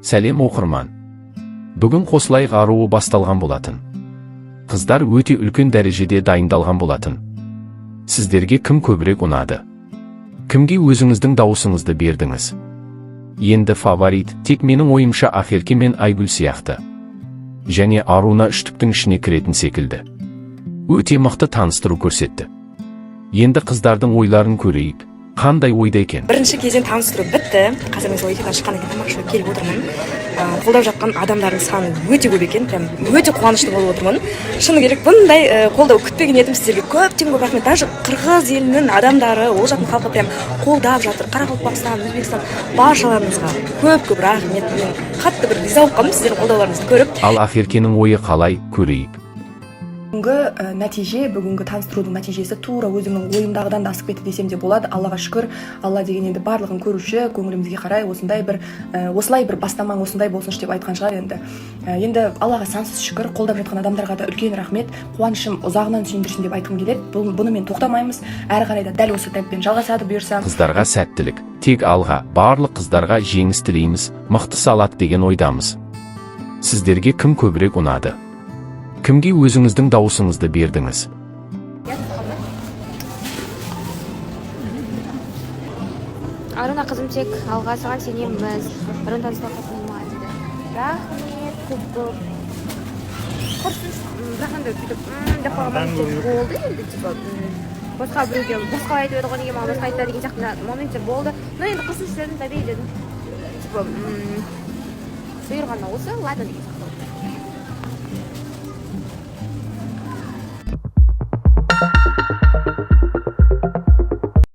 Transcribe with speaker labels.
Speaker 1: Сәлем, оқырман! Бүгін «Қосылайық аруы» басталған болатын. Қыздар өте үлкен дәрежеде дайындалған болатын. Сіздерге кім көбірек ұнады? Кімге өзіңіздің дауысыңызды бердіңіз? Енді фаворит тек, менің ойымша, Ақерке мен Айгүл сияқты және Аруна үштіктің ішіне кіретін секілді. Өте мықты таныстыру көрсетті. Енді қыздардың ойларын көрейік, қандай ойда екен.
Speaker 2: Бірінші кезең таныстыру бітті. Қазір мен сол эфирден шыққаннан кейін тамақ ішуге келіп отырмын. Қолдап жатқан адамдардың саны өте көп екен, прям өте қуанышты болып отырмын. Шыны керек, бұндай қолдау күтпеген едім. Сіздерге көптен көп рахмет. Даже қырғыз елінің адамдары, ол жақтың халқы прям қолдап жатыр. Қарақалпақстан, Өзбекстан, баршаларыңызға көп көп рахмет. Мен қатты бір риза болып қалдым сіздердің қолдауларыңызды көріп.
Speaker 1: Ал Ақеркенің ойы қалай, көрейік.
Speaker 3: Бүгінгі нәтиже, бүгінгі таныстырудың нәтижесі тура өзімнің ойымдағыдан да асып кетті десем де болады. Аллаға шүкір. Алла деген енді барлығын көруші, көңілімізге қарай осындай бір осылай бір бастамаң осындай болсыншы деп айтқан шығар енді. Енді Аллаға сансыз шүкір, қолдап жатқан адамдарға да үлкен рахмет. Қуанышым ұзағынан сүйіндірсін деп айтқым келеді. Бұл, бұнымен тоқтамаймыз, әрі қарай да дәл осы темппен жалғасады, бұйырса.
Speaker 1: Қыздарға сәттілік, тек алға! Барлық қыздарға жеңіс тілейміз, мықты салат деген ойдамыз. Сіздерге кім көбірек ұнады? Кімге өзіңіздің дауысыңызды бердіңіз?
Speaker 4: Аруна қызым, тек алға, саған сенеміз. Аруна таныстыруға қатты ұнады дейді. Рахмет көп көп. Құрсын, бірақ енді бүйтіп деп қалған моменттер болды енді, типа басқа біреуге басқалай айтып еді ғой, неге маған басқа айтты деген сияқты моменттер болды. Но енді құрсыншы дедім, табиғи дедім, типа бұйырғаны осы, ладно деген сияқты.